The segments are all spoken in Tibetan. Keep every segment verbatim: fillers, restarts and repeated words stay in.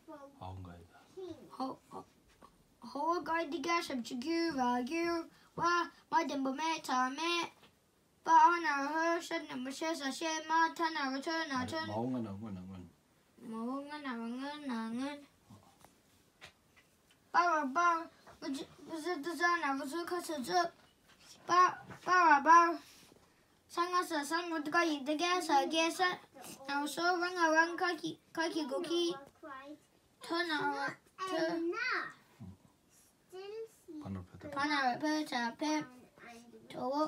ཨའོ་འགའ་ཡི་ད། ཧོ། ཧོ་བོ་ག་དི་ག་ཞབས་ཀྱུ་གུ་བ་གུ་བ། མ་ལྡན་པོ་མེ་ཚ་མེ། པ་ཨ་ན་རོ་ཧོ། ཤ་ལྡན་པོ་ཤེ་ས་ཤེ། མ་ཐ་ན་རོ་ཐོ་ན་ཐོན། མ་འོ་ང་ན་སྔོན་ན་སྔོན། མ་འོ་ང་ན་རོ་སྔོན་ན་སྔོན། པ་ར་པར། བུ་ཇི་བུ་ཟི་དི་ཟ་ན་རོ་ཟུ་ཁ་ས་ཟུ། པ་པ་ར་པར། ས་ང་ས་སང་། བ་དི་ག་ཡི་དི་ག་ས་གེ་ས། ན་རོ་སོ། ར་ང་རང་། ཁ་ཁི་ཁ་ཁི་གུ་ཁི། ཐོ་ན་རོ་ཐོ། ཕ་ན་རོ་ཕེ་ད། ཕ་ན་རོ་ཕེ་ཚ་ཕེ། ཐོ་བོ་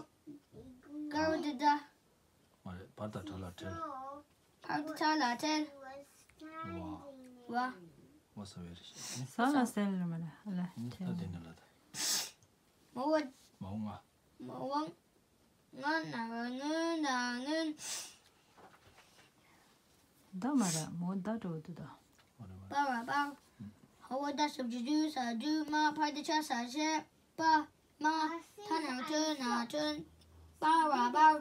ག་རོ་དི་ད། མ་རེད། བར་དང་བྲལ་ལ་བྲལ། བར་དང་བྲལ་ལ་བྲལ། བ། བ། བ་ས་བའི་རེད་ཤག་ས་ལ་སེལ་རེད་མ་རེད། ཨ་ལ་ད་བྲལ། དེ་ནི་ལ་ད། མ་འོ། མ་འོ་ང་། མ་འོ་ང་ན་རོ་ངོ་ན་ངོན། ད་མ་ར་མོ་ད་འགྲོ་འདུག་ད། མ་རེད་མ་པ་རེད། བ་པ། ཧ་བོ་ད་ཞབས་ཀྱུ་དུ་ས་དུ། མ་ཕ་དི་ཆ་ས་ཤེ། པ། མ། ཐ་ན་ཐོ་ན་ཐོན། པ་ར་པར།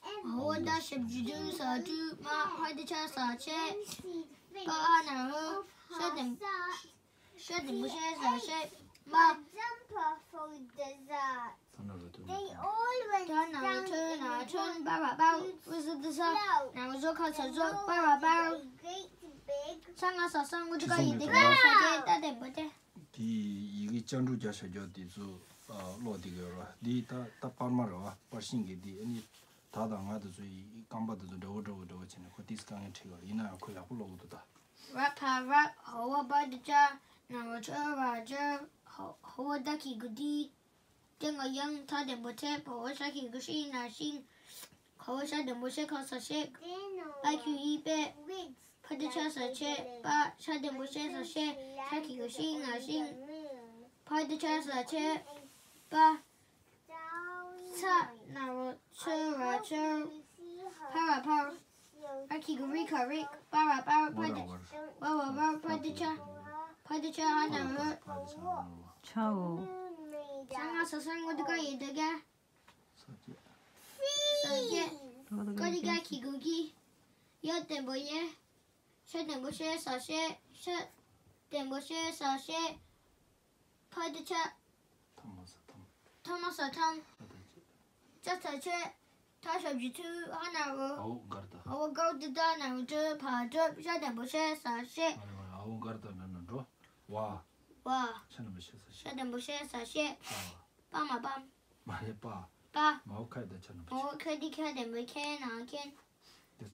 ཧ་བོ་ད་ཞབས་ཀྱུ་དུ་ས་དུ། མ་ཕ་དི་ཆ་ས་ཆེ། པ་ཨ་ན་རོ། ཤ་ལྡན་ཤ་ལྡན་པོ་ཤེ་ས་ཤེ། མ། ཐ་ན་རོ་ཐོ་ན་ཐོན། པ་ར་པར། བུ་ཟི་དི་ཟ་ན་རོ་ཟུ་ཁ་ས་ཟུ། པ་ར་པར། ས་ང་ས་སང་། བ་དི་ག་ཡི་དི་ག་ས་གེ་ད་ལྡན་པོ་ཏེ། དེ་ཡི་གེ་ལྕགས་འབྲུ་རྒྱག་བྱ་རྒྱག་དེ་ཚོ་ཀློག་དེ་གི་ར། འདི་ད་ད་པར་མ་ར་བ། པར་ཤིང་གི་འདི་ཨ་ནི་ད་དང་ང་དེ་ཚོ་ཡི་རྐང་པ་དེ་ཚོ་འདྲ་བོ་འདྲ་བོ་འདྲ་བོ་བྱས་ནས་ཁོ་ཏིས་དཀའ་ངལ་འཕྲད་གི་ར། ཡིན་ན་ཡང་ཁོ་ཡག་པོ་ཀློག་གི་འདུག་ད། ར་ཕ་ར། ཧ་བོ་བ་དི་ཅ། ན་རོ་ཆོ་ར་ཆོ། ཧ་བོ་ད་གི་གུ་དི། ཏེ་ང་ཡང་། ཐ་ལྡན་པོ་ཐེ། བ་འོ་ཤ་གི་གུ་ཤི་ན་ཤིང་། ཁ་འོ་ཤ་ལྡན་པོ་ཤེ་ཁ་ས་ཤེག་པ་ཁྱུ་ཡི་པེ། ཕ་དི་ཆ་ས་ཆེ། པ། ཤ་ལྡན་པོ་ཤེ་ས་ཤེ། ཤ་གི་གུ་ཤི་ན་ཤིང་། ཕ་དི་ཆ་ས་ཆེ། པ། ཚ་ན་རོ་ཆོ་ར་ཆོ། ཕ་ར་ཕར། ཨ་ཁི་གུ་རི་ཁ་རིག་པ་ར་པར། ཕ་དི་བ་བ་བར། ཕ་དི་ཆ། ཕ་དི་ཆ་ཨ་ན་རོ། ཆའོ། ས་ང་ས་སང་། བ་དི་ག་ཡི་དི་ག་ས་སྐྱེ། ཀ་དི་ག་གི་གུ་གི། ཡ་ལྡན་པོ་ཡེ། ཤ་ལྡན་པོ་ཤེ་ས་ཤེ། ཤ་ལྡན་པོ་ཤེ་ས་ཤེ། ཕ་དི་ཆ། ཐ་མ་ས་ཐམ། ཐ་མ་ས་ཐམ། ཕ་དི་ཆ། ཅ་ཚ་ཆེ། ཐ་ཞབས་ཀྱུ་ཐུ། ཧ་ན་རོ། ཨའོ་འགར་ད། ཨའོ་འགར་ད། ད་ན་རོ་དྲོ། ཕ་དྲོ། ཤ་ལྡན་པོ་ཤེ་ས་ཤེ། མ་རེད་མ་རེད། ཨའོ་འགར་ད་ན་ན་འགྲོ། བ། བ། ཤ་ལྡན་པོ་ཤེ་ས་ཤེ། ཤ་ལྡན་པོ་ཤེ་ས་ཤེ། པ། པ་མ་པམ། མ་རེད་པ། པ། མ་འོ་ཁ་ཡི་ད་ཤ་ལྡན་པོ་ཤེ། མ་འོ་ཁ་དི་ཤ་ལྡན་པོ་ཤེ་ན་ཁེན།